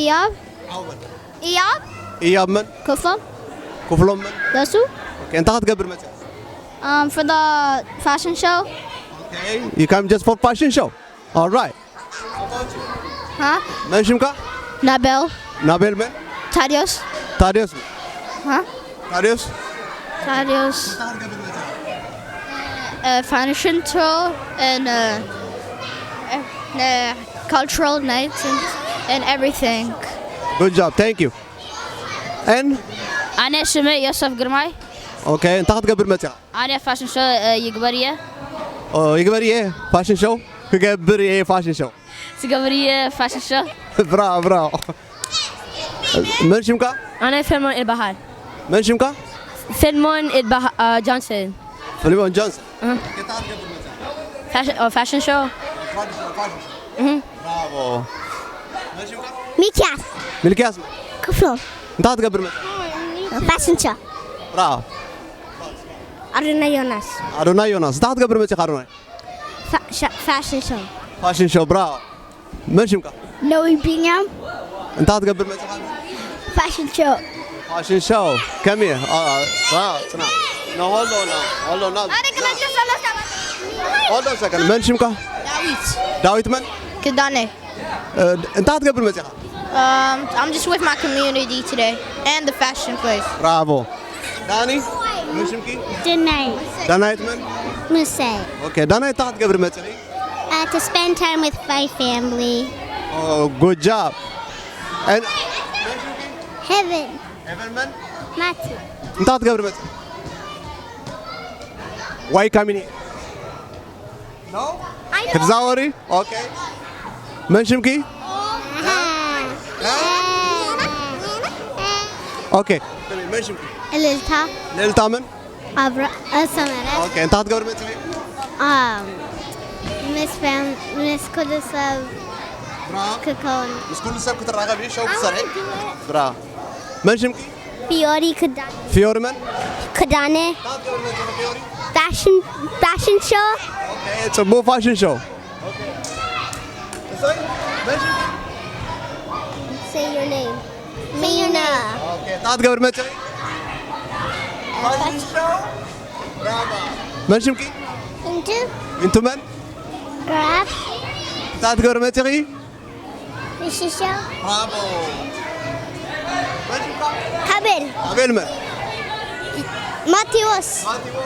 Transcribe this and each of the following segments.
እያብ እያብ እያብ መን? ክፍሎም ክፍሎም መን? ደሱ ኦኬ፣ እንታይ ክትገብር መጽያ? um, for the fashion show. Okay, you come just for fashion show. All right. Huh? መን ሽምካ? ናቤል ናቤል መን? ታዲዮስ ታዲዮስ። Huh? ታዲዮስ። ታዲዮስ uh, fashion show and uh, uh, cultural nights and, and everything. Good job. Thank you. And ኣነ ሽመይ ዮሰፍ ግርማይ። okay፣ እንታይ ክትገብር መጽያ? ኣነ ፋሽን ሾው ይግበር እየ። ይግበር እየ ፋሽን ሾው ክገብር እየ ፋሽን ሾው ዝገብር እየ ፋሽን ሾው። ብራቮ ብራቮ። መን ሽምካ? ኣነ ፌልሞን ይበሃል። መን ሽምካ? ፌልሞን ይበሃል። ጆንሰን። ፊልሞን ጆንሰን። ፋሽን ሾው። ብራቮ። ሚኪያስ ሚልኪያስ ክፍሎም እንታይ ትገብር መጽ ፋሽን ሾው ብራቮ። ኣዶናይ ዮናስ ኣዶናይ ዮናስ እንታይ ትገብር መጽ ኣዶናይ? ፋሽን ሾው ፋሽን ሾው ብራቮ። መን ሽምካ? ነዊ ቢንያም እንታይ ትገብር መጽ? ፋሽን ሾው ፋሽን ሾው ከመይ? ጽና ሆሎ ሆሎ ሆሎ ሆሎ ሰከንድ። መን ሽምካ? ዳዊት ዳዊት መን? ክዳነ። እንታይ ትገብር መጽኻ? Um, I'm just with my community today and the fashion place. ብራቮ። ዳኒ መን ሽምኪ? ድናይ ዳናይት መን? ሙሴ ኦኬ ዳናይት እንታይ ክትገብር መጽኺ? Uh, to spend time with my family. Oh, good job. And Heaven. Heaven መን? Mati. እንታይ ክትገብር መጽ? Why coming here? No? ክትዛወሪ? ኦኬ። መን ሽምኪ? ኦኬ። መን ሽምኪ? እልልታ ልዕልታ መን? ኣብራ ሰመረ ኦኬ። እንታይ ክትገብሪ መጽኺ? ኣም ምስ ፈም ምስ ኩሉ ሰብ ክከውን ምስ ኩሉ ሰብ ክትራኸቢ ሸው ክትሰርሒ? ብራ መን ሽምኪ? ፊዮሪ ክዳነ ፊዮሪ መን? ክዳነ እንታይ ክትገብሪ መጽኺ ፊዮሪ? ፋሽን ፋሽን ሾው ጽቡቅ ፋሽን ሾው። Say your name. ሚዩና እንታይ ክትገብሪ መጽኺ? መን ሽምኪ? እንቱ ዊንቱ መን? ግራፍ እንታይ ክትገብሪ መጽኺ? ፋሽን ሾው ብራቮ። መን ሽምካ? ካቤል ኣቤል መን? ማቴዎስ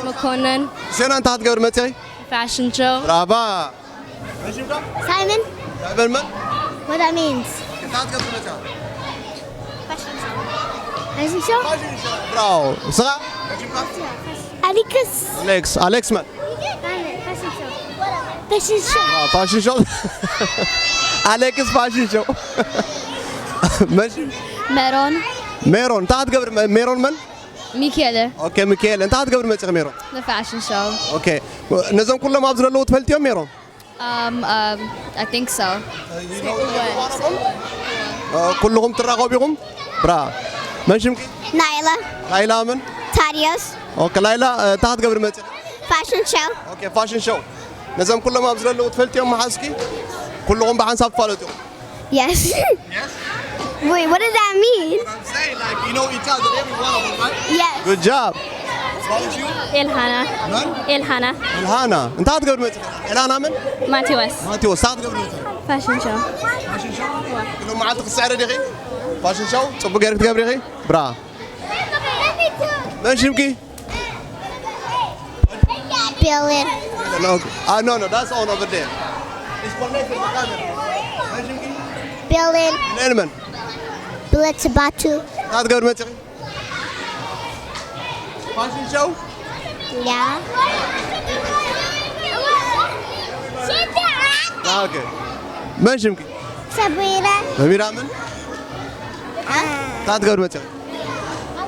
መኮነን ሴና እንታይ ክትገብሪ መጽኺ? ፋሽን ሾው። ብራቫ። ሳይመን ሳይመን መን? What that means. እንታይ ክትገብሪ መጽኺ? ፋሽን ሾው ብራቮ። ስኻ? ኣሊክስ ኣሌክስ ኣሌክስ መን? ፋሽን ሾው ፋሽን ሾው ኣሌክስ ፋሽን ሾው። መን ሽም? ሜሮን ሜሮን እንታይ ክትገብሪ መ- ሜሮን መን? ሚኬለ ኦኬ ሚካኤል እንታይ ክትገብሪ መጽኺ ሜሮን? ንፋሽን ሾው። ኦኬ ነዞም ኩሎም ኣብዚ ዘለዉ ትፈልጥዮም ሜሮን? Um, um, I think so. ኩልኹም ትራኸቡ ኢኹም? ብራ መን ሽምኪ? ናይላ ላይላ መን? ታዲዮስ ኦኬ ላይላ እንታይ ክትገብሪ መጽኺ? ፋሽን ሾው ኦኬ ፋሽን ሾው ነዞም ኩሎም ኣብዚ ዘለዉ ትፈልጥዮም መሓዝኪ? ኩልኹም ብሓንሳብ ትፋለጡ ኢኹም? Yes. Wait, what does that mean? I'm saying like you know each other every one of them right? Yes. Good job. ኤልሃና ኤልሃና ኤልሃና እንታይ ክትገብሪ መጽኺ? ኤልሃና መን? ማቴዎስ ማቴዎስ እንታይ ክትገብሪ መጽኺ? ፋሽን ሾው። ፋሽን ሾው ሎም መዓልቲ ክትስዕሪ ዲኺ? ፋሽን ሾው ጽቡቅ ገይርኪ ትገብሪ ኢኺ? ብራ መን ሽምኪ? Billion. No, uh, no, no, that's all over there. It's connected to the camera. Billion. Name man. Billion Tabatu. That's good, Mitchell. Fashion show? Yeah. Ah, okay. Man, Shimki. Sabrina. Samira, man. That's good, Mitchell.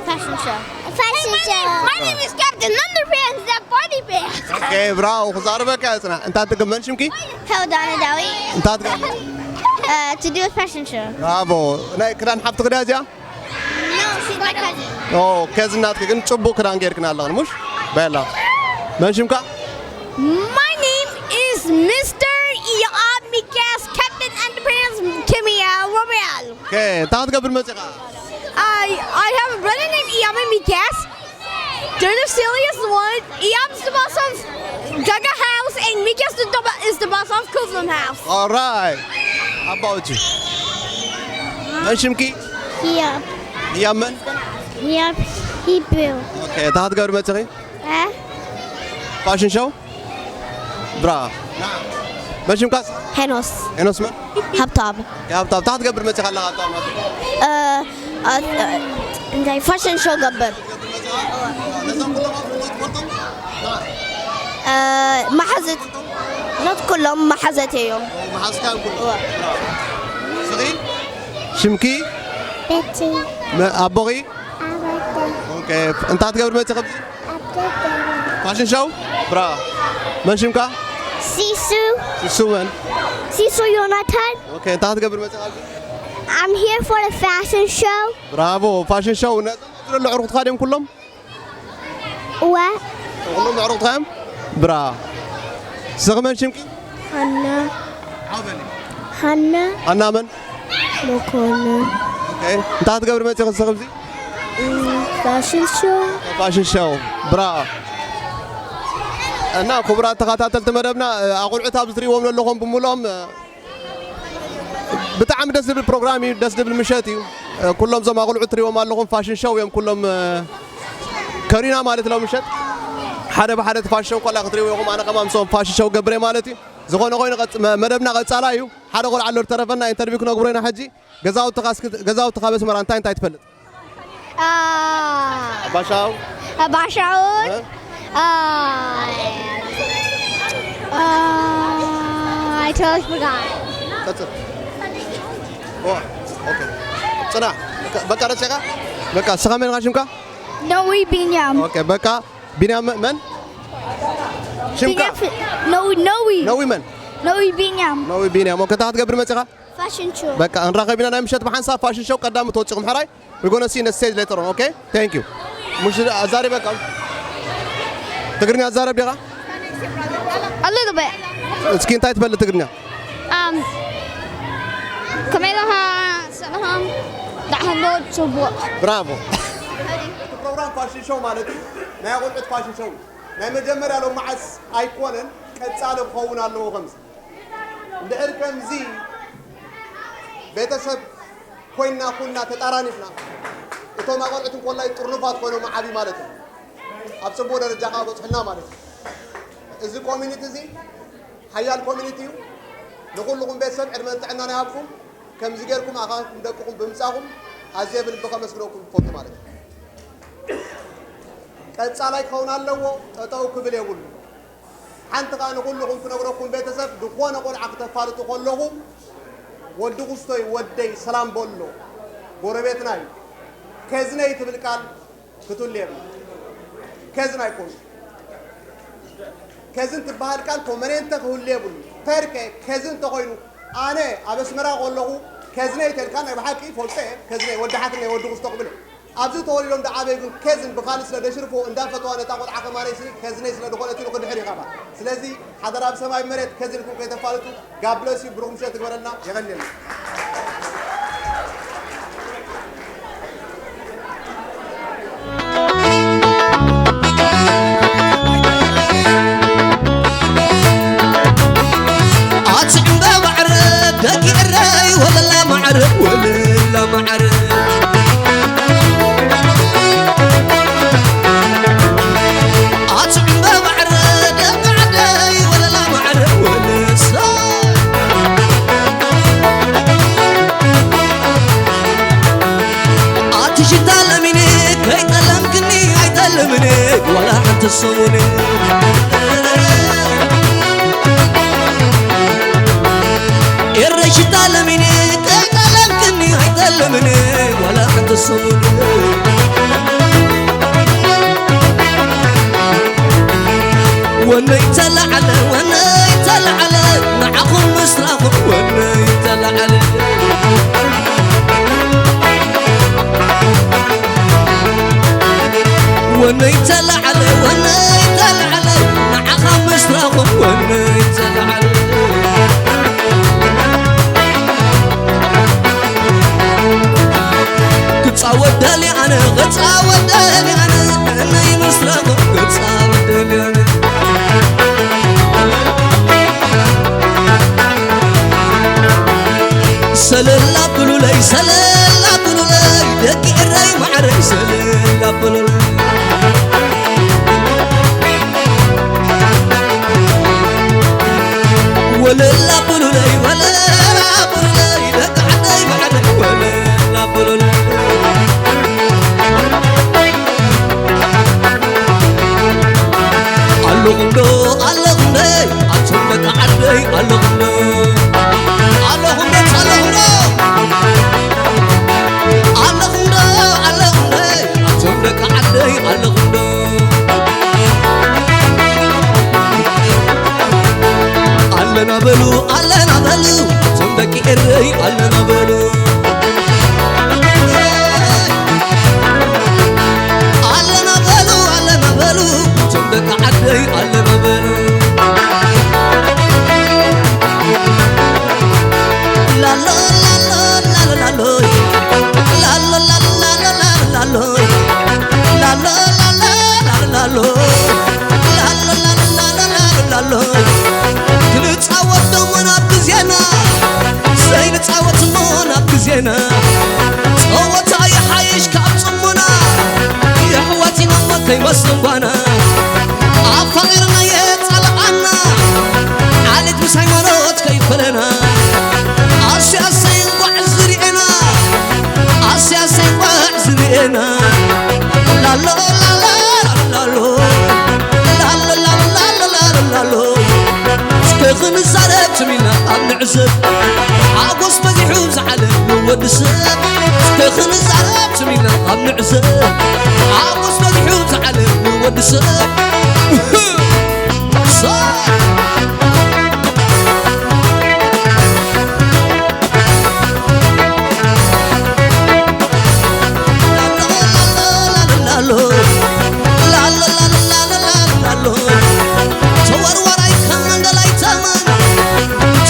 Fashion show. Fashion show. My name is Captain Underpants, the body pants. Okay, bravo. خسارة بك يا سنة. أنت تقول من شمكي؟ Heldana Dawi. أنت تقول. Uh, to do a fashion show. Bravo. أنا كده نحط كده يا No, she's my cousin. ኦ ከዝናትኪ ግን ጽቡቅ ክዳን ጌርክና ኣለኽን ሙሽ በላ መን ሽምካ My name is Mister Ian ኦኬ፣ እንታይ ክትገብር መጺኻ? I I have a brother named Iyam and Mikas. They're the silliest one. Iyam's the boss of Jaga House and Mikas is the, bo- is the boss of Kuflum House. Alright. How about you? መን ሽምኪ? Yep. ህያብ መን? Yep. He built. ኦኬ፣ እንታይ ክትገብር መጺኺ? Eh? ፋሽን ሾው? ብራ። መን ሽምካስ? Henos. ኤኖስ መን? Habtab. ሃብታም፣ እንታይ ክትገብር መጺኻ ኣለኻ ሃብታም? Uh, uh, እንታይ ፋሽን ሾው ገብር። Uh, መሓዘት not ኩሎም መሓዘት እዮም። መሓዝካ ይኩን። ስኺ? ሽምኪ? ቤቲ መ- ኣቦኺ? ኦኬ፣ እንታይ ክትገብር መጺኻ ኣብዚ? ፋሽን ሾው? ብራ። መን ሽምካ? ሲሱ ሲሱ መን? ሲሱ ዮናታን። ኦኬ፣ እንታይ ክትገብር መጺኻ ኣብዚ? I'm here for the fashion show. ብራቮ፣ ፋሽን ሾው። ነዞም ኣብዚ ዘለዉ ኣዕሩኽትኻ ድዮም ኩሎም? እወ ኩሎም ኣዕሩኽትኻ እዮም? ብራ። ስኺ መን ሽምኪ? ሃና ዓው በሊ። ሃና ሃና መን? መኮንን። ኦኬ፣ እንታይ ክትገብሪ መጺኺ ስኺ ኣብዚ? ፋሽን ሾው። ፋሽን ሾው። ብራ። እና ክቡራት ተኸታተልቲ መደብና፣ ኣቑልዑት ኣብዚ ትሪእዎም ዘለኹም ብምሉኦም ብጣዕሚ ደስ ዝብል ፕሮግራም እዩ፣ ደስ ዝብል ምሸት እዩ። ኩሎም እዞም ኣቑልዑት ትሪእዎም ኣለኹም ፋሽን ሾው እዮም ኩሎም። ከሪና ማለት ለው ምሸት ሓደ ብሓደ እቲ ፋሽን ሾው ኮላ ክትሪእዎ ኢኹም። ኣነ ከማ ምስኦም ፋሽን ሾው ገብረ ማለት እዩ። ዝኾነ ኮይኑ ቀጽ- መ- መደብና ቀጻላ እዩ። ሓደ ቆልዓ ኣሎ ዝተረፈና ኢንተርቪው ክነግብሮ ኢና ሕጂ። ገዛውትኻ እስኪ ገዛውትኻ በስመራ እንታይ እንታይ ትፈልጥ? Ah, ባሻው Abashaon. እ? Uh, uh, I totally forgot. ቀጽል። ኦ፣ ኦኬ። ጽና። በቃ ረሲኻ? በቃ ስኻ መን ሽምካ? Noe Binyam. ኦኬ በቃ ቢንያም መን? ሽምካ? Noe, Noe. ነዊ መን? Noe Binyam. ነዊ ቢንያም። ኦኬ እንታይ ክትገብር መጺኻ? Fashion show. በቃ እንራኸብ ኢና ናይ ምሸት ብሓንሳብ ፋሽን ሾው ቀዳም ትወጽኹም ሕራይ። We're gonna see in the stage later on, okay? Thank you. ሙሽ ኣዛሪበካ ትግርኛ ኣዛረብ ዲኻ? A little bit. እስኪ እንታይ ትፈልጥ ትግርኛ? Um, ከመይ ኣለኻ? ሰላም። ደሓን ዶ? ጽቡቕ። ብራቮ። እቲ ፕሮግራም ፋሽን ሾው ማለት እዩ። ናይ ኣቑልዑት ፋሽን ሾው እዩ። ናይ መጀመርያ ሎም መዓስ ኣይኮነን፣ ቀጻሊ ክኸውን ኣለዎ። ከምዚ እንድሕር ከምዚ ቤተሰብ ኮይንና ኩልና ተጣራኒፍና እቶም ኣቆልዑት እንኮላይ ጥርኑፋት ኮይኖም ዓብዩ ማለት እዩ። ኣብ ጽቡቕ ደረጃ ከዓ በጽሑና ማለት እዩ። እዚ ኮሚኒቲ እዚ ሓያል ኮሚኒቲ እዩ። ንኹልኹም ቤተሰብ ዕድመን ጥዕናን ይሃብኩም። ከምዚ ጌርኩም ኣኻኹም ደቅኹም ብምጻኹም ኣዝየ ብልቢ ከመስግነኩም ይፈቱ ማለት እዩ። ቀጻላይ ክኸውን ኣለዎ፣ ጠጠው ክብል የብሉ። ሓንቲ ከኣ ንኹልኹም ክነግረኩም ቤተሰብ ዝኾነ ቆልዓ ክተፋልጡ ከለኹም ወዲ ኩስቶይ ወደይ ሰላም በሎ ጎረቤትና እዩ። ከዝነይ ትብል ቃል ክትህሉ የብላ። ከዝን ኣይኮኑ ከዝን ትበሃል ቃል ኮመኔንተ ክህሉ የብሉ። ፐርከ ከዝን እንተኾይኑ ኣነ ኣብ ኣስመራ ከለኹ ከዝነይ ተልካ ናይ ብሓቂ ይፈልጦ እየ። ከዝነይ ወዲ ሓትነይ ወዲ ኩስቶ ክብል እየ። ኣብዚ ተወሊዶም ዝዓበዩ ግን ከዝን ብኻልእ ስለ ደሽርፎ እንዳፈተዋ ነታ ቆልዓ ከማነይ ስኒ ከዝነይ ስለ ዝኾነት ኢሉ ክድሕር ይኸፋ። ስለዚ ሓደራ ብሰማይ መሬት ከዝንኩም ከይተፋልጡ። God bless you። ብሩኽ ምሸት ትግበረልና። የቐንየልና። ኣቲ ዕምበባ ዕረ ደቂ ዕረይ ወለላ ማዕረ ወለላ ማዕረ ኣቲ ዕምበባ ዕረ ደቂ ዓደይ ወለላ ማዕረ ወለሳ ኣቲ ሽታ ለሚነ ከይጠለምክኒ ኣይጠልምኒ ዋላ ሓንቲ ሰሙን ኤረይ ሽታ ለሚነ ከይጠለምክኒ ኣይጠልምኒ ዋላ ሓንቲ ሰሙን ወነይ ተለዓለ ወነይ ተለዓለ ንዓኹም ምስራኹም ወነይ ተለዓለ ወነይ ተለዓለ ወነይ ተለዓለ ንዓኻ ምስራኹም ወነይ ተለዓለ ክጻወት ደልየ ኣነ፣ ክጻወት ደልየ ኣነ፣ ነይ ምስለኹም ክጻወት ደልየ ኣነ። ሰለል ኣብሉለይ፣ ሰለል ኣብሉለይ፣ ደቂ ኤረይ ማዕረይ፣ ሰለል ኣብሉለይ። ወለል ኣብሉለይ፣ ወለል ኣብሉለይ፣ ደቂ ዓደይ ማዕረይ፣ ወለል ኣብሉለይ። ኣለኹም ዶ፣ ኣለኹም ዶ፣ ኣቱም ደቂ ዓደይ፣ ኣለኹም ዶ? ኣለኹም ዶ፣ ኣለኹም ዶ? ኣለኹም ዶ፣ ኣለኹም ዶ? ኣቱም ደቂ ዓደይ፣ ኣለኹም ዶ? ኣለና በሉ፣ ኣለና በሉ፣ ኣቱም ደቂ ኤረይ፣ ኣለና በሉ። ኣለና በሉ፣ ኣለና በሉ፣ እቶም ደቂ ዓደይ ኣለና በሉ። ላሎ፣ ላሎ፣ ላሎ፣ ላሎ፣ ላሎ፣ ላሎ፣ ላሎ፣ ላሎ፣ ላሎ፣ ላሎ፣ ላሎ፣ ላሎ፣ ላሎ፣ ላሎ፣ ላሎ፣ ላሎ፣ ላሎ፣ ክንጻወት ደሞ ናብ ግዜና፣ ዘይንጻወት እሞ ናብ ግዜና። ጸወታ ይሓይሽ ካብ ጽሞና፣ የሕዋት ኢና እሞ ከይመስልን ጓና። ኣፋቒርና የጻልኣና፣ ዓሌት ምስ ሃይማኖት ከይፈለና። ኣሰይ ኣሰይ እንቋዕ ዝርኤና፣ ኣሰይ ኣሰይ እንቋዕ ዝርኤና። ላሎ ላላ ላሎ ላሎ ላሎ ላሎ ላሎ እስከ ክንዛረብ ትም ኢልና ኣብ ንዕዘብ። ሓጎስ በዚሑ ዝዓለም ንወዲ ሰብ እስከ ክንዛረብ ትም ኢልና ኣብ ንዕዘብ። ሓጎስ በዚሑ ዝዓለም ንወዲ ሰብ። ተወርዋራይ ከም መንደላይ ተመን፣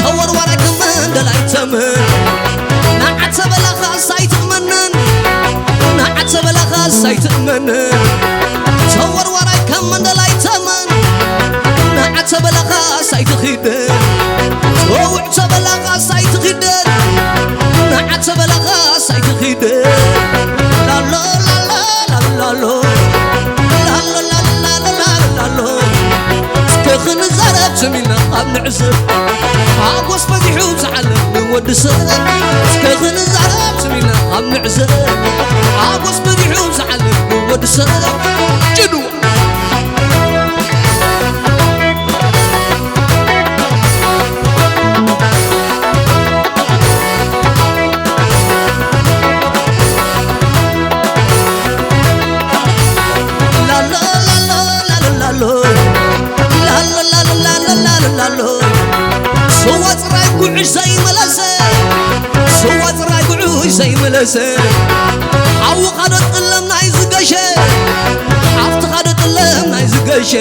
ተወርዋራይ ከም መንደላይ ተመን። ንዓተ በላኻ ሳይትእመንን፣ ንዓተ በላኻ ሳይትእመንን። ተወርዋራይ ከም መንደላይ ተመን፣ ንዓተ በላኻ ሳይትኺድን። ተውዕተ በላኻ ሳይትኺድን፣ ንዓተ በላኻ ሳይትኺድን። ላሎ ላሎ ላሎ ላሎ ላሎ ላሎ ላሎ ላሎ እስከ ክንዛረብ ትም ኢልና ኣብ ንዕዘብ። ሓጎስ በዚሑ ዝዓለም ንወዲ ሰብ እስከ ክንዛረብ ትም ኢልና ኣብ ንዕዘብ። ሓጎስ በዚሑ ዝዓለም ንወዲ ሰብ ጭዱ ላሎ ስዋ ጽራይ ጉዕሽ ዘይመለሰ፣ ስዋ ጽራይ ጉዕሽ ዘይመለሰ። ሓውኻ ዶ ጥለም ናይ ዝገሸ፣ ሓፍትኻ ዶ ጥለም ናይ ዝገሸ፣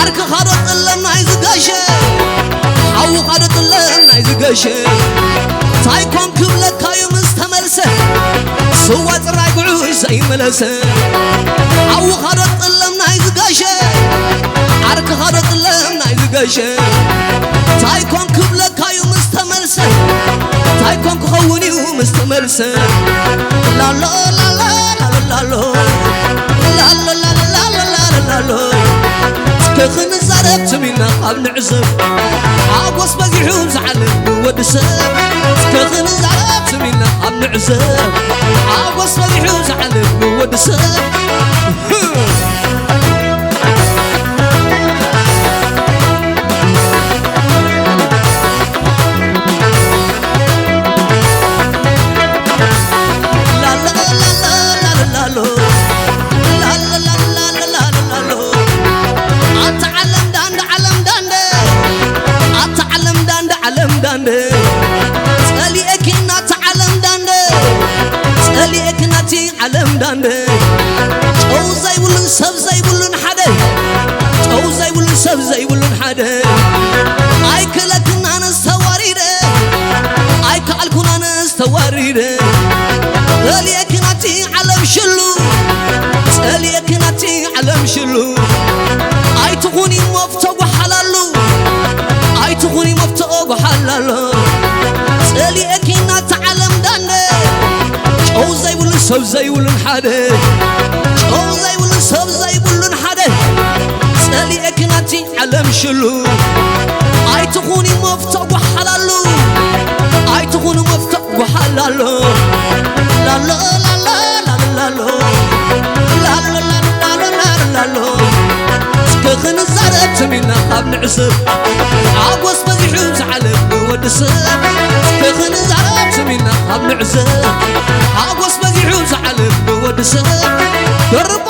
ዓርክኻ ዶ ጥለም ናይ ዝገሸ፣ ሓውኻ ዶ ጥለም ናይ ዝገሸ። ታይ ኮን ክብለካ እዩ ምስ ተመልሰ፣ ስዋ ጽራይ ጉዕሽ ዘይመለሰ። ሓውኻ ዶ ጥለም ናይ ዝገሸ፣ ዓርክኻ ዶ ጥለም ናይ ዝገሸ። ታይ ኮን ክብለካ እዩ ምስ ተመልሰ፣ ታይ ኮን ክኸውን እዩ ምስ ተመልሰ። ላሎ ላሎ ላሎ ላሎ ላሎ ላሎ ላሎ ላሎ እስከ ክንዛረብ ትም ኢልና ኣብ ንዕዘብ። ሓጎስ በዚሑ ዝዓለም ንወዲ ሰብ እስከ ክንዛረብ ትም ኢልና ኣብ ንዕዘብ። ሓጎስ በዚሑ ዝዓለም ንወዲ ሰብ። ላሎ ላሎ ላሎ ላሎ ላሎ ላሎ ላሎ ላሎ ኣታ ዓለም ዳንደ ዓለም ዳንደ ኣታ ዓለም ዳንደ ዓለም ዳንደ ጸሊኤኪ ናታ ዓለም ዳንደ ጸሊኤኪ ናቲ ዓለም ዳንደ ጨው ዘይብሉን ሰብ ዘይብሉን ሓደ ጨው ዘይብሉን ሰብ ዘይብሉን ሓደ ኣይክለክን ኣነስ ተዋሪደ ኣይከኣልኩን ኣነስ ተዋሪደ ጸሊኤኪ ሓላሎ ጸሊኤኪ ናታ ዓለም ዳነ ጨው ዘይብሉ ሰብ ዘይብሉን ሓደ ጨው ዘይብሉ ሰብ ዘይብሉን ሓደ ጸሊኤኪ ናቲ ዓለም ሽሉ ኣይትኹኒ መፍቶ ጓሓላሉ ኣይትኹኒ መፍቶ ጓሓላሎ ላሎ ላሎ ላሎ ላሎ ላሎ ላሎ ላሎ እስከ ክንዛረብ ትሚና ካብ ንዕስብ ሓጎስ በዚሑ ዝዓለም ንወዲ ሰብ እስከ ክንዛረብ ትሚና ካብ ንዕስብ ሓጎስ በዚሑ ዝዓለም ንወዲ ሰብ ደርቦ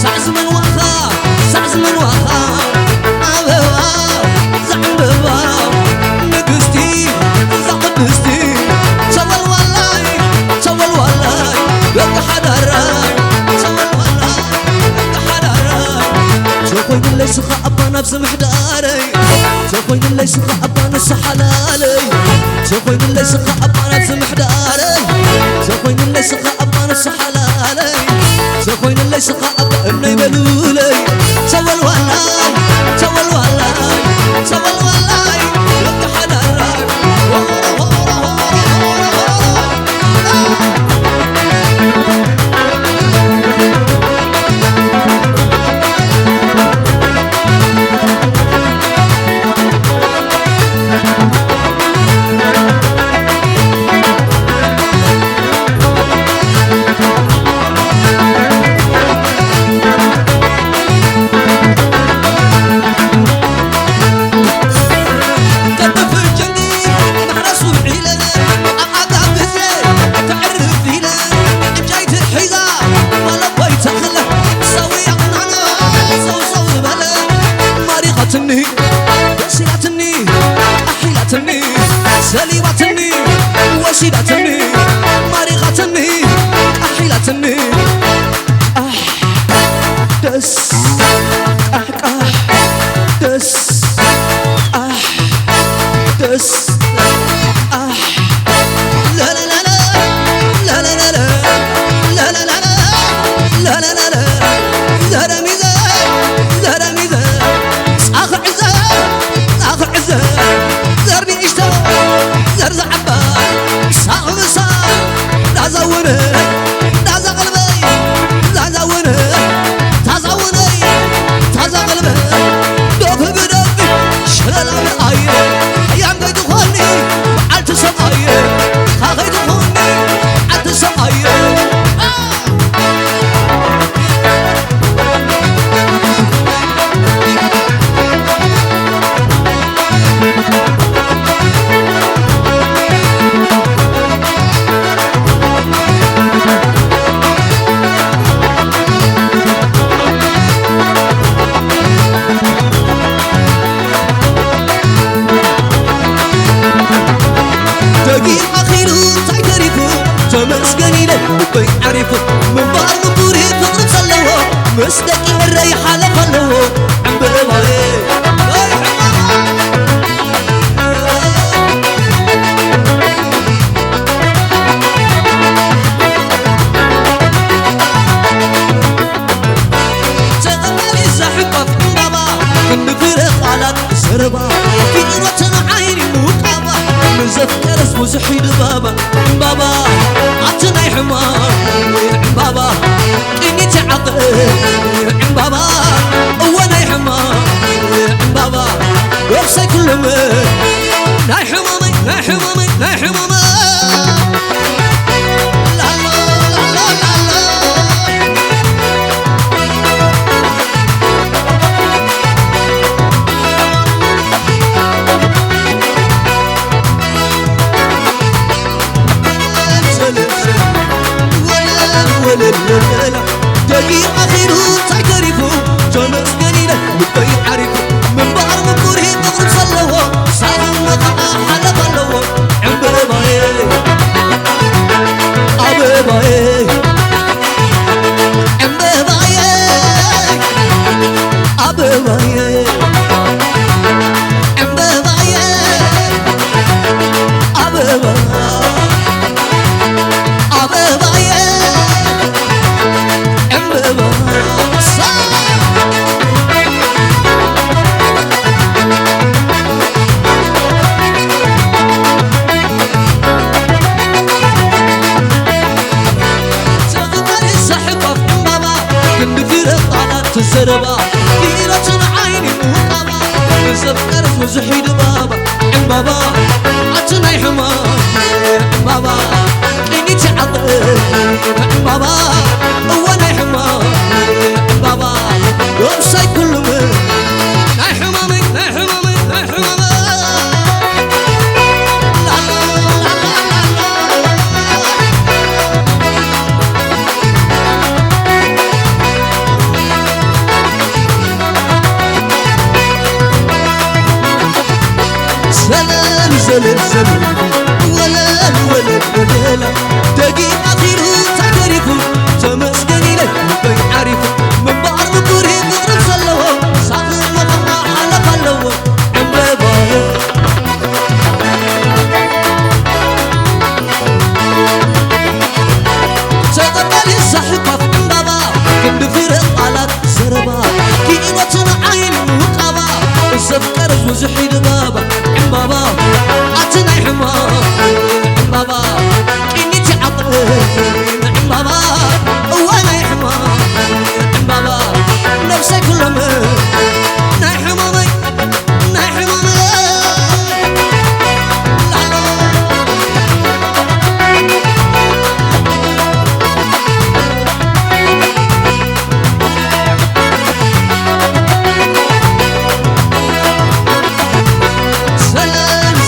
ሳዕ ዝመንዋኻ ሳዕ ዝመንዋኻ ኣበባ ዘዕምበባ ንግስቲ እዛ ቅድስቲ ሰወልዋላይ ሰወልዋላይ ደቂ ሓዳራይ ሰወልዋላይ ደቂ ሓዳራይ ተኾይኑለይ ስኻ ኣባ ናብዚ ምሕዳረይ ተኾይኑለይ ስኻ ኣባ ንሱ ሓላለይ ተኾይኑለይ ስኻ ኣባ ናብዚ ምሕዳረይ ተኾይኑለይ ስኻ ኣባ ንሱ ሓላለይ ተኾይኑለይ ስኻ ኣባ እምነይ በሉለይ ተወልዋላይ ተወልዋላይ ተወልዋላይ ደቂ ሓዳራይ ማሪኻትኒ ደስ ኢላትኒ ኣሒላትኒ ሰሊባትኒ ወሲዳትኒ ማሪኻትኒ ኣሒላትኒ ቃሕ ደስ ቃሕቃሕ ደስ ቃሕ ደስ ቃሕ ለለለለ ለለለለ ለለለለ ለለለለ ዘረሚዘ ዘረሚዘ ጻኽዕዘ ጻኽዕዘ ዘር ንእሽቶ ዘር ዝዓባ ሳቕ ምሳቕ ዳዛውነ ዳዛቐልበይ ዛዛውነ ታዛውነይ ታዛቐልበ ዶብ ብዶብ ሸለላ ምርኣየ ሓያም ከይትኾኒ በዓልቲ ሰብኣየ ኻኸይትኾኒ በዓልቲ ሰብኣየ ደጊም ኣኺሉ እንታይ ተሪፉ ተመስገን ኢለ ልበይ ዓሪፉ ምንባር ምንቡር ፍቕሪ ዘለዎ ምስ ደቂ ኤረይ ሓለፍ ኣለዎ ዕምበባየ ዘረባ ፊጥረትን ዓይኒ ውቃባ ንዘፍቀረስ ብዙሕ ይድባባ ዕምባባ ኣቲ ናይ ሕማም ዕምባባ ቅኒት ይዓቕብ ዕምባባ እወ ናይ ሕማም ዕምባባ ወብሳይ ኩሎም ናይ ሕማመይ ናይ ሕማመይ ናይ ሕማመይ ላላ ላላ ላላ ደቂቕ ኣኺሉ እንታይ ተሪፉ ተመስገን ኢለ ልበይ ዓሪፉ ምንባር ምቁር ፍቕሪ ዘለዎ ሳኽን መኸዓ ሓለፍ ኣለዎ ዕምበባየ ኣበባየ ዕምበባየ ኣበባየ ዕምበባየ ኣበባ ኣበባየ ዕምበባ ዘሕቋፍ ዕምባባ ክንዲ ፍረ ቃላት ትዘረባ ፊረትን ዓይኒ ምውቃባ ንዘፍቀርስ ብዙሕ ይድባባ ዕምባባ ኣቲ ናይ ሕማም ዕምባባ ቅኒት ይዓቕብ ዕምባባ እወ ናይ ሕማም ዕምባባ ዶብሳይ ኩሉም ናይ ሕማመይ ናይ ሕማመይ ናይ ሕማመይ ሰለል ሰለል ሰለል ወለል ወለል ወለላ ደጊም ኣኺሉ ተገሪፉ ተመስገን ኢለ ልበይ ዓሪፉ ምንባር ምቁሪ ፍቕሪ ዘለዎ ሳኽን መኸማ ሓለፍ ኣለዎ ዕምበባዮ ተቐበሊ ሳሕቋፍ ዕምባባ ክንዲ ፍረ ቃላት ዘረባ ክኢሎትን ዓይኒ ውቃባ ዘፍቀርስ ብዙሕ ይድባባ ዕምባባ ኣቲ ናይ ሕማም ዕምባባ ቅኒት ይዓቕብ ዕምባባ እዋ ናይ ሕማም ዕምባባ ነብሰይ ኩሎም ናይ ሕማመይ ናይ ሕማመይ ሰላም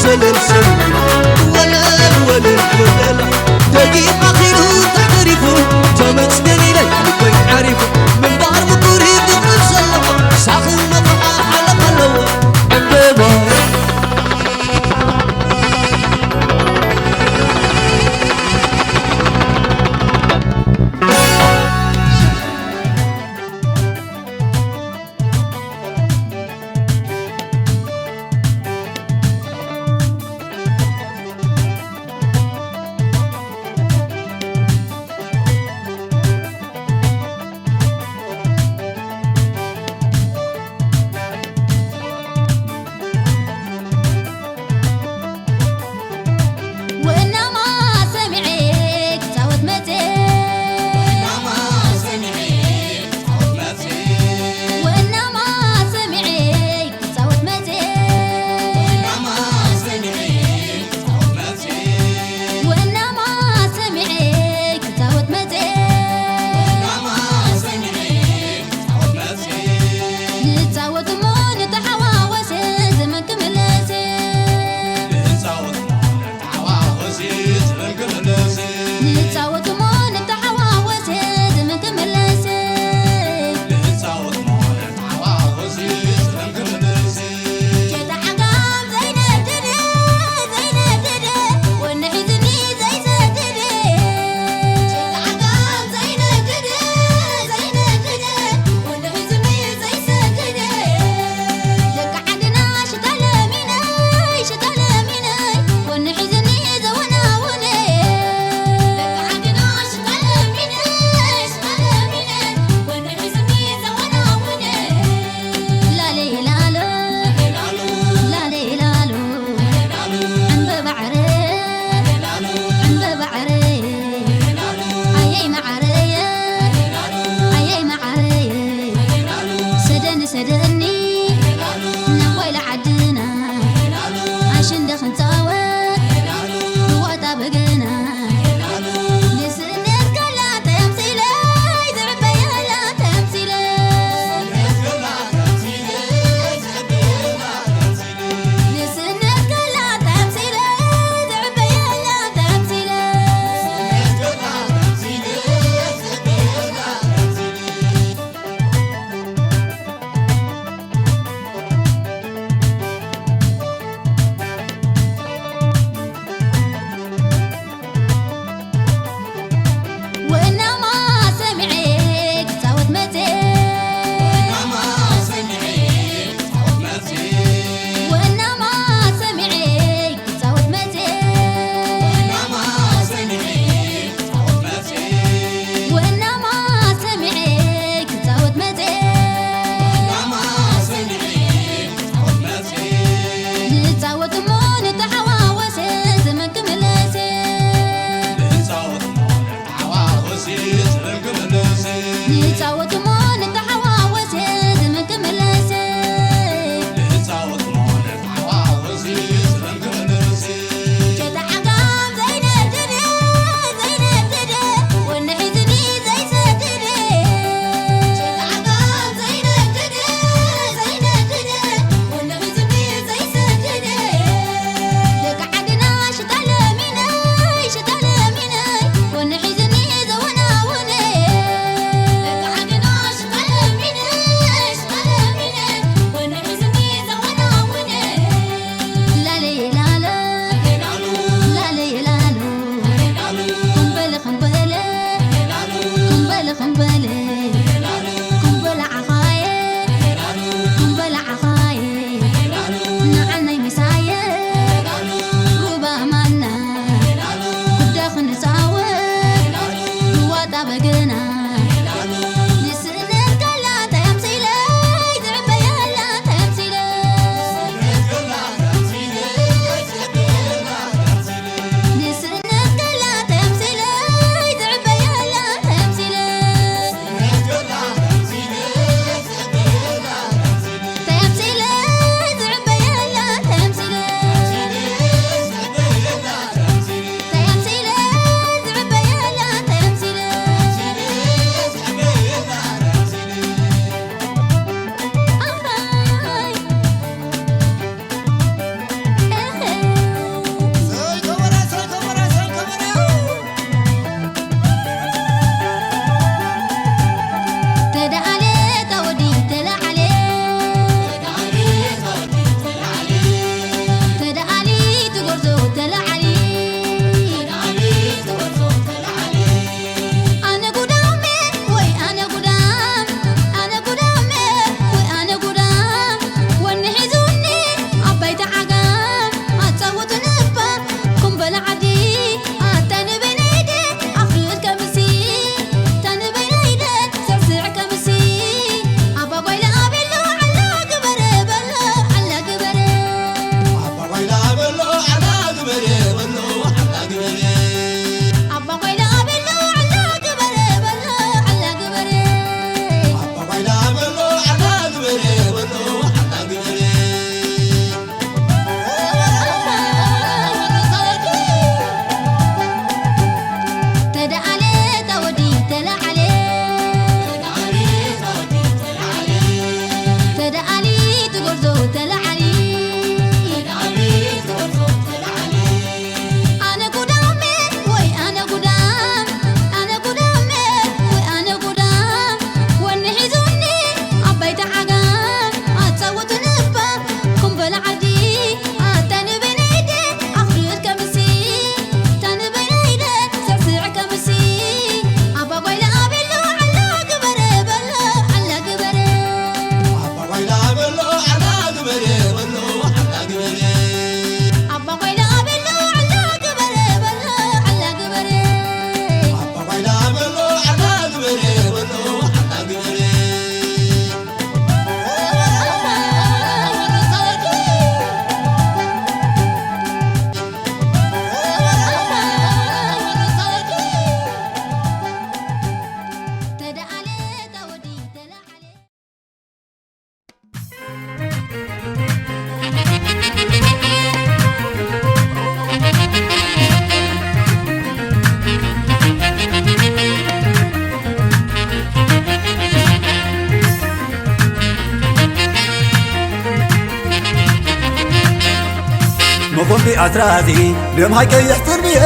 ብኣስራዚ ደም ሃይቀይሕ ትርብየ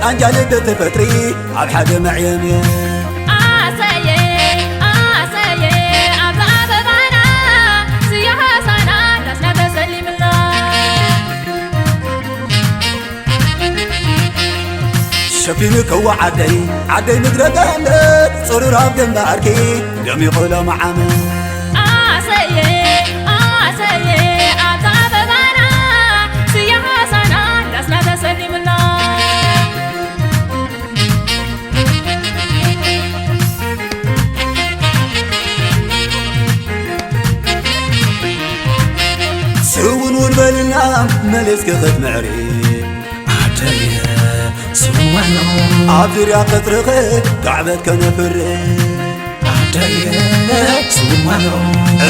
ቃንጃ ልደ ተፈጥሪ ኣብ ሓደ መዕየምየ ኣሰየ ኣሰየ ኣብዛ ኣበባና ስያ ሆሳና ዳስና ተሰሊምና ሸፊኑ ከዋ ዓደይ ዓደይ ምድረ ገነት ጽሩር ኣብ ግንባርኪ ደሚቑ ሎማዓመ ኣሰየ ኣሰየ ኣብዛ ኣበባና ስያ ሆሳና ዳስና ተሰሊምና ስውንውን በልና መሊስኪ ክትምዕሪ ኣደየ ስውንዋኖ ኣብ ዙርያ ቀጽርኺ ካዕበት ከነፍሪ ኣደየ ስውንዋኖ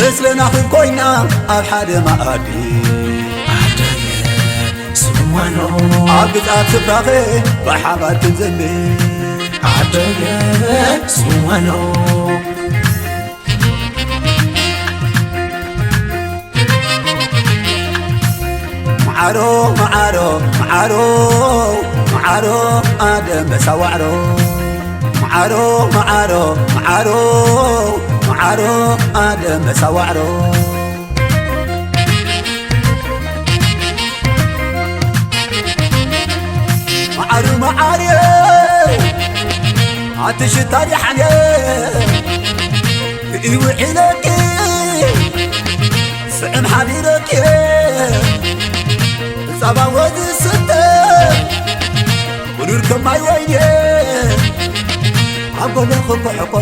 ዕስለና ክብ ኮይና ኣብ ሓደ መኣዲ ኣደየ ስውንዋኖ ኣብ ግዝኣት ስፍራኺ ብሓባር ክንዘምር ኣደየ ስውንዋኖ መዓሮ መዓሮ መዓሮ መዓሮ ኣደም በሳ ዋዕሮ መዓሮ መዓሮ መዓሮ መዓሮ ኣደም በሳ ዋዕሮ መዓሩ መዓርየ ኣቲ ሽታ ዲሓንየ ብኢውዒለኪ ስዕም ሓዲረኪ ጻባ ወዝስተ ብሩር ከማይ ወይንየ ኣብ ጎነ ክብሕቆ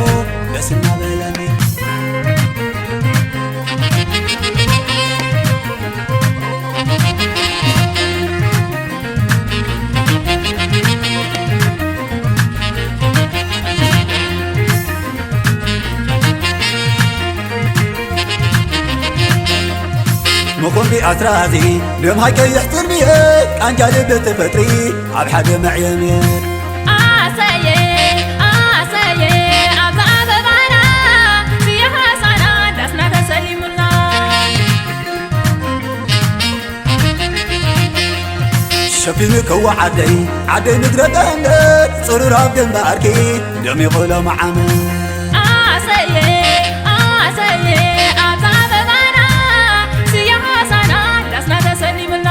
ደስ እናበለኒ መኾንቢ ኣስራዚ ደም ሃይቀይሕ ትርብየ ቃንጃ ልቢ ትፈጥሪ ኣብ ሓደ መዕየምየ ኣሰየ ኣሰየ ኣብዛ ኣበባና ስየ ሆሳና ዳስና ተሰሊሙና ሸፊኑ ከዋ ዓደይ ዓደይ ምድረ ገነት ጽሩር ኣብ ግንባርኪ ደሚቑ ሎማዓመ ኣሰየ ኣሰየ ኣብዛ ኣበባና ስየ ሆሳና ዳስና ተሰሊሙና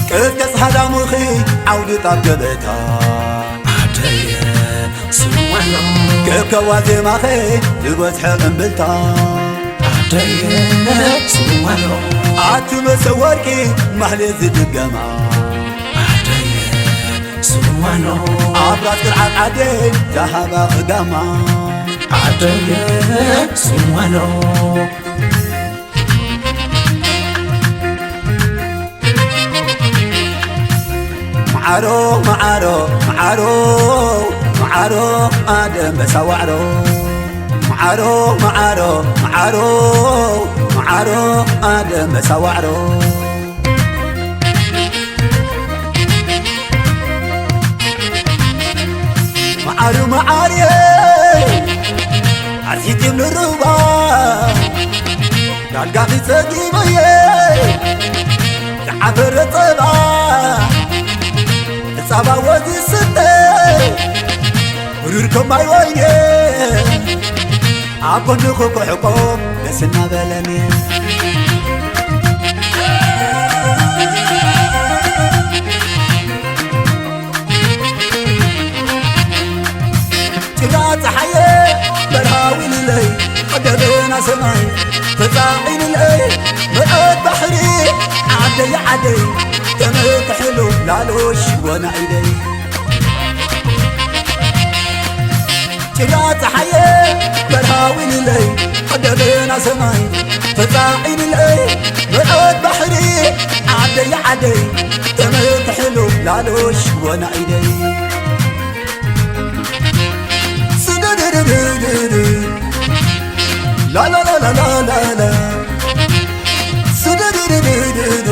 ቅጥቀጽ ሃዳሙኺ ዓውዲ ጣብ ገበታ ኣደየ ስዋሎ ከከዋ ዜማኸ ዝበዝሐ እምብልታ ኣደየ ስዋሎ ኣቲ መሰወርቂ ማህሌት ዝድገማ ኣደየ ስዋሎ ኣብ ራስ ቅርዓት ዓደይ ዝሃባ ኽዳማ ኣደየ ስዋሎ መዓሮ መዓሮ መዓሮ መዓሮ ኣደም በሳ ዋዕሮ መዓሮ መዓሮ መዓሮ መዓሮ ኣደም በሳ ዋዕሮ መዓሩ መዓርየ ኣርሒቂ ምርባ ዳልጋኺ ጸጊበየ ዝዓፈረ ጸባ ጻባ ወዝስተ ብሩር ከማይ ወይኔ ኣብ ጎንኹ ክሕቆ ደስ እናበለኒ ጭራ ጸሓየ በርሃዊ ንለይ ቀደበና ሰማይ ተጻዒንለይ መርዓት ባሕሪ ዓደይ ዓደይ ተመክሕሉ ላሎ ሽወና ኢደይ ጭራ ጸሓየ በርሃዊ ንለይ ቀደበና ሰማይ ተጻዒንለይ መርዓት ባሕሪ ዓደይ ዓደይ ተመክሕሉ ላሎ ሽወና ኢደይ ላላላላላላላ ስድድድድድድ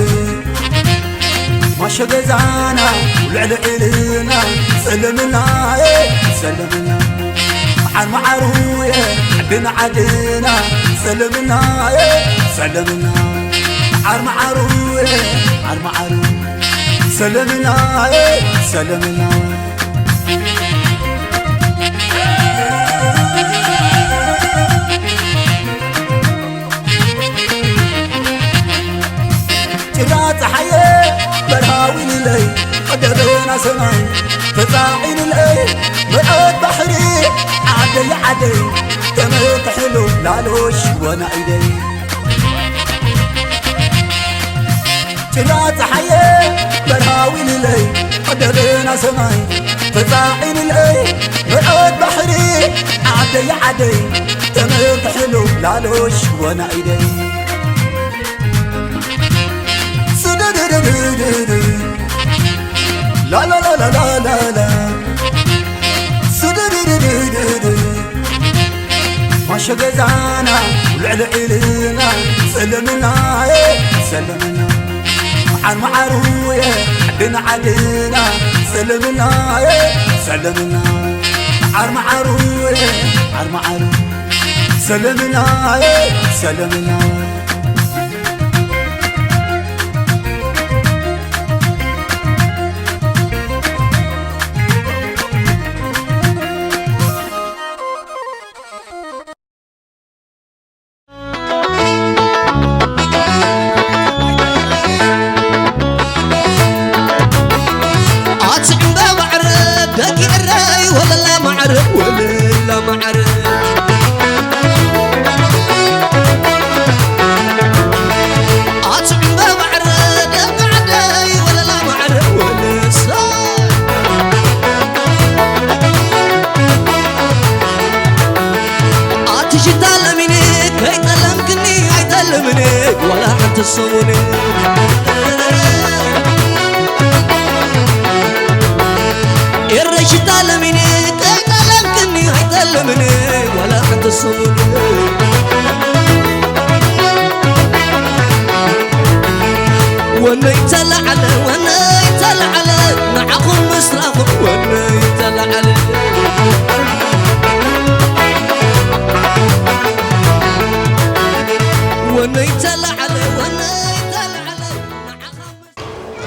ማሸ ገዛና ውልዕልዕልና ጸለምናየ ሰለምና መዓር መዓሩ ዓድና ዓድና ሰለምና ሰለምና መዓር መዓሩ መዓር መዓሩ ሰለምና ሰለምና ጭላ ፀሓየ በርሃዊንለይ ቀደደና ሰማይ ተፃዒንለይ መርዓት ባሕሪ ዓደይ ዓደይ ተመክሕሉ ላሎሽ ወና ኢደይ ጭላ ፀሓየ በርሃዊንለይ ቀደደና ሰማይ ተፃዒንለይ መርዓት ባሕሪ ዓደይ ዓደይ ተመክሕሉ ላሎሽ ወና ኢደይ ማሸ ገዛና ልዕሊ ኢልና ሰለምና ሰለምና መዓር መዓሩ ዓድና ዓድና ሰለምና ሰለምና መዓር መዓሩ መዓር መዓሩ ሰለምና ሰለምና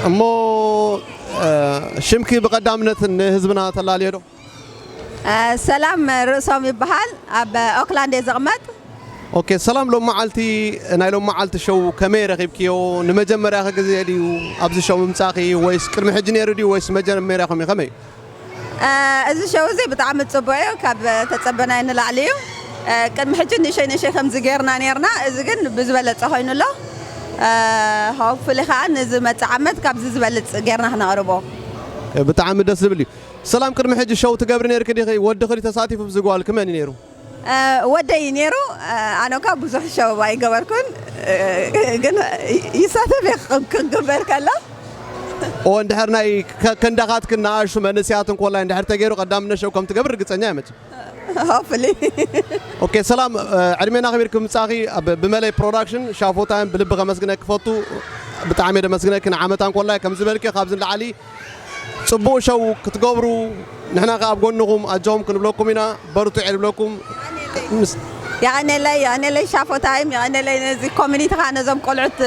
እሞ ሽምኪ ብቐዳምነት ንህዝብና ተላልዮ ዶ? ሰላም ርእሶም ይበሃል። ኣብ ኦክላንድ እየ ዝቕመጥ። ኦኬ፣ ሰላም። ሎም መዓልቲ ናይ ሎም መዓልቲ ሸው ከመይ ረኺብክዮ? ንመጀመርያኺ ግዜ ድዩ ኣብዚ ሸው ምምጻኺ ወይስ ቅድሚ ሕጂ ነይሩ ድዩ ወይስ መጀመርያኹም እዩ? ከመይ? እዚ ሸው እዚ ብጣዕሚ ጽቡቕ እዩ። ካብ ተጸበናዮ ንላዕሊ እዩ። ቅድሚ ሕጂ ንእሸይ ንእሸይ ከምዚ ጌርና ኔርና፣ እዚ ግን ብዝበለጸ ኮይኑ ኣሎ። ሆፕፉሊ ከኣ ንዝመጽእ ዓመት ካብዚ ዝበልጽ ጌርና ክነቕርቦ። ብጣዕሚ ደስ ዝብል እዩ። ሰላም፣ ቅድሚ ሕጂ ሸው ትገብሪ ኔርኪ ዲኺ? ወድኺ ድዩ ተሳቲፉ ኣብዚ ጓል? ከመይ ነይሩ? ወደይ ነይሩ። ኣነ እኳ ብዙሕ ሸው ኣይገበርኩን፣ ግን ይሳተፍ እየ ክግበር ከሎ። ኦ፣ እንድሕር ናይ ከ-፣ ከንዳኻትክን ንኣሽቱ መንእሰያትን ኮላይ እንድሕር ተገይሩ ቀዳምነት ሸው ከም ትገብር ርግጸኛ እየ መቸም። ሆፕፉሊ። ኦኬ፣ ሰላም፣ ዕድሜና ኣኽቢርኪ ምጻኺ ብ-፣ ብመለይ ፕሮዳክሽን ሻፎታይም ብልቢ ከመስግነኪ ክፈቱ። ብጣዕሚ እየ ደመስግነኪ። ንዓመታን ኮላይ ከም ዝበልኪ ካብዚ ንላዕሊ ጽቡቕ ሸው ክትገብሩ ንሕና ከኣ ኣብ ጎንኹም ኣጆኹም ክንብለኩም ኢና። በርትዑ ንብለኩም። ምስ የቐኔለይ፣ የቐኔለይ ሻፎታይም፣ የቐኔለይ ነዚ ኮሚኒቲ ከኣ ነዞም ቆልዑት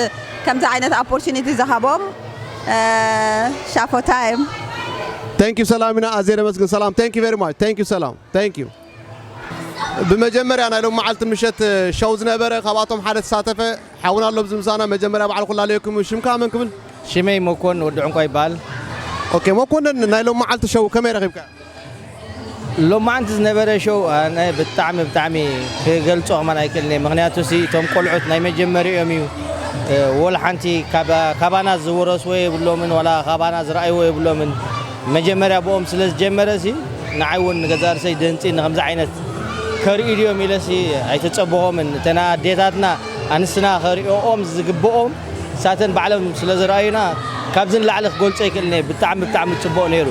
ከምዚ ዓይነት ኦፖርቹኒቲ ዝሃቦም፣ እ፣ ሻፎታይም። Thank you ሰላም ኢና፣ ኣዝየ ነመስግን ሰላም። Thank you very much። Thank you ሰላም። Thank you። ብመጀመርያ ናይ ሎም መዓልቲ ምሸት ሸው ዝነበረ ካብኣቶም ሓደ ተሳተፈ ሓውና ኣሎ ኣብዚ ምሳና። መጀመርያ ባዕልኹም ላለየኩም ሽምካ መን ክብል? ሽመይ መኮን ወዲ ዕንቋ ይበሃል። ኦኬ መኮንን፣ ናይ ሎም መዓልቲ ሸው ከመይ ረኺብካ? ሎም መዓልቲ ዝነበረ ሸው ኣነ ብጣዕሚ ብጣዕሚ ክገልጾ ከማን ኣይክእልን እየ። ምኽንያቱ ሲ እቶም ቆልዑት ናይ መጀመሪኦም እዩ። እ፣ ወላ ሓንቲ ካባ-፣ ካባና ዝወረስዎ የብሎምን፣ ዋላ ካባና ዝረኣይዎ የብሎምን። መጀመርያ ብኦም ስለ ዝጀመረ ሲ ንዓይ እውን ንገዛእ ርእሰይ ደንጺኒ ከምዚ ዓይነት ከርእዩ ድዮም ኢለሲ ኣይተጸበኾምን። እተን ኣዴታትና ኣንስትና ከርእዮኦም ዝግብኦም ንሳተን ባዕሎም ስለ ዝረኣዩና ካብዚ ንላዕሊ ክገልጾ ኣይክእልን እየ። ብጣዕሚ ብጣዕሚ ጽቡቕ ነይሩ።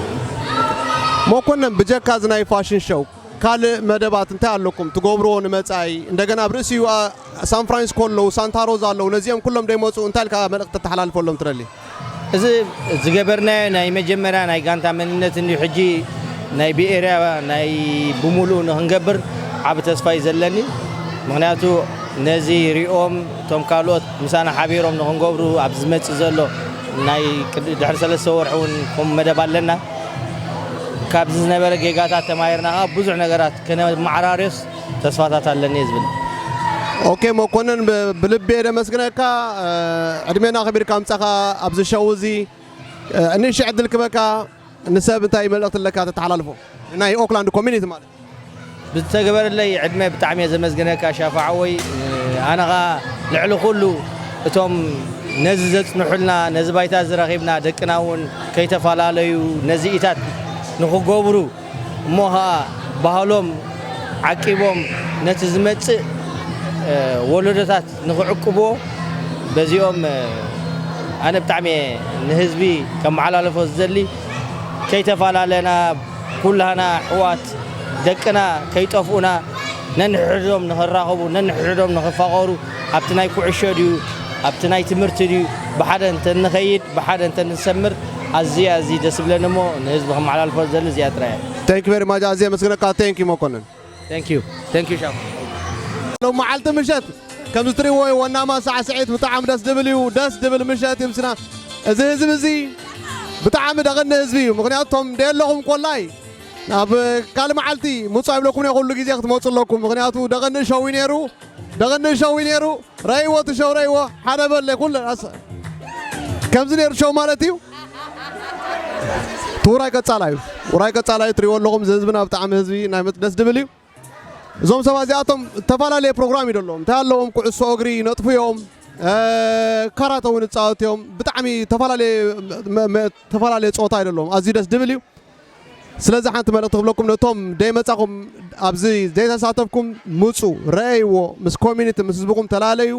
መኮነን፣ ብጀካ እዚ ናይ ፋሽን ሾው ካልእ መደባት እንታይ ኣለኩም ትገብርዎ ንመጻኢ? እንደገና ኣብ ርእሲኡ፣ ኣ፣ ሳን ፍራንሲስኮ ኣለዉ፣ ሳንታ ሮዛ ኣለዉ፣ ነዚኦም ኩሎም ደይመጹ እንታይ ኢልካ መልእኽቲ ተተሓላልፈሎም ትደሊ? እዚ ዝገበርናዮ ናይ መጀመርያ ናይ ጋንታ መንነት እንድዩ። ሕጂ ናይ ብኤርያ ናይ ብምሉእ ንክንገብር ዓብ ተስፋ እዩ ዘለኒ። ምክንያቱ ነዚ ሪኦም እቶም ካልኦት ምሳና ሓቢሮም ንክንገብሩ ኣብ ዝመጽእ ዘሎ ናይ ቅድ- ድሕሪ ሰለስተ ወርሒ እውን ከምኡ መደብ ኣለና። ካብዚ ዝነበረ ጌጋታት ተማሂርና ከዓ ብዙሕ ነገራት ከነመዓራርዮስ ተስፋታት ኣለኒ እየ ዝብል። ኦኬ መኮንን፣ ብ- ብልቢ እየ ደመስግነካ። ዕድሜና ከቢርካ ምጻኻ ኣብዚ ሸው እዚ። ንእሽተይ ዕድል ክበካ፣ ንሰብ እንታይ መልእኽቲ ኣለካ ተተሓላልፎ? ናይ ኦክላንድ ኮሚኒቲ ማለት። ብዝተገበረለይ ዕድመ ብጣዕሚ እየ ዘመስግነካ ሻፋዓወይ። ኣነ ኸዓ ልዕሊ ኩሉ እቶም ነዚ ዘጽንሑልና፣ ነዚ ባይታ ዝረኺብና፣ ደቅና እውን ከይተፈላለዩ ነዚ ኢታት ንኽገብሩ፣ እሞ ኸዓ ባህሎም ዓቂቦም ነቲ ዝመጽእ ወለዶታት ንኽዕቅብዎ፣ በዚኦም ኣነ ብጣዕሚ እየ ንህዝቢ ከመሓላልፎ ዝደሊ። ከይተፈላለና፣ ኩላህና ኣሕዋት፣ ደቅና ከይጠፍኡና፣ ነንሕድሕዶም ንኽራኸቡ፣ ነንሕድሕዶም ንኽፋቐሩ፣ ኣብቲ ናይ ኩዕሾ ድዩ፣ ኣብቲ ናይ ትምህርቲ ድዩ፣ ብሓደ እንተንኸይድ፣ ብሓደ እንተንሰምር፣ ኣዝዩ ኣዝዩ ደስ ይብለኒ። እሞ ንህዝቢ ከመሓላልፎ ዝደሊ እዚኣ ጥራይ እያ። Thank you very much። ኣዝየ መስግነካ። Thank you መኮንን። Thank you. Thank you ሻም። ሎም መዓልቲ ምሸት ከምዚ ትሪእዎ እዩ፣ ወናማ ሳዕስዒት ብጣዕሚ ደስ ድብል እዩ። ደስ ድብል ምሸት እዩ ምስና። እዚ ህዝቢ እዚ ብጣዕሚ ደቕኒ ህዝቢ እዩ። ምክንያቱ እቶም ደየለኹም ኮላይ ናብ ካልእ መዓልቲ ምፁ ኣይብለኩም እየ፣ ኩሉ ግዜ ክትመፁ ኣለኩም። ምክንያቱ ደቕኒ ሸው እዩ ነይሩ፣ ደቕኒ ሸው እዩ ነይሩ። ረእይዎ እቲ ሸው ረእይዎ፣ ሓደ በለ ኩለ ኣስ- ከምዚ ነይሩ ሸው ማለት እዩ። እቲ ውራይ ቀጻላ እዩ፣ ውራይ ቀጻላ እዩ። ትሪእዎ ኣለኹም፣ እዚ ህዝብና ብጣዕሚ ህዝቢ ናይ መ- ደስ ድብል እዩ። እዞም ሰባት እዚኣቶም ዝተፈላለየ ፕሮግራም እዩ ደለዎም። እንታይ ኣለዎም? ኩዕሶ እግሪ ይነጥፉ እዮም፣ ካራተ እውን ይፃወቱ እዮም። ብጣዕሚ ዝተፈላለየ መ- መ- ዝተፈላለየ ፀወታ እዩ ደለዎም። ኣዝዩ ደስ ድብል እዩ። ስለዚ ሓንቲ መልእኽቲ ክብለኩም፣ ነቶም ደይመፃኹም፣ ኣብዚ ዘይተሳተፍኩም፣ ምፁ፣ ረኣይዎ፣ ምስ ኮሚኒቲ ምስ ህዝብኹም ተላለዩ።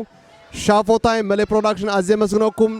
ሻፎታይ መለይ ፕሮዳክሽን ኣዝየ መስግነኩም።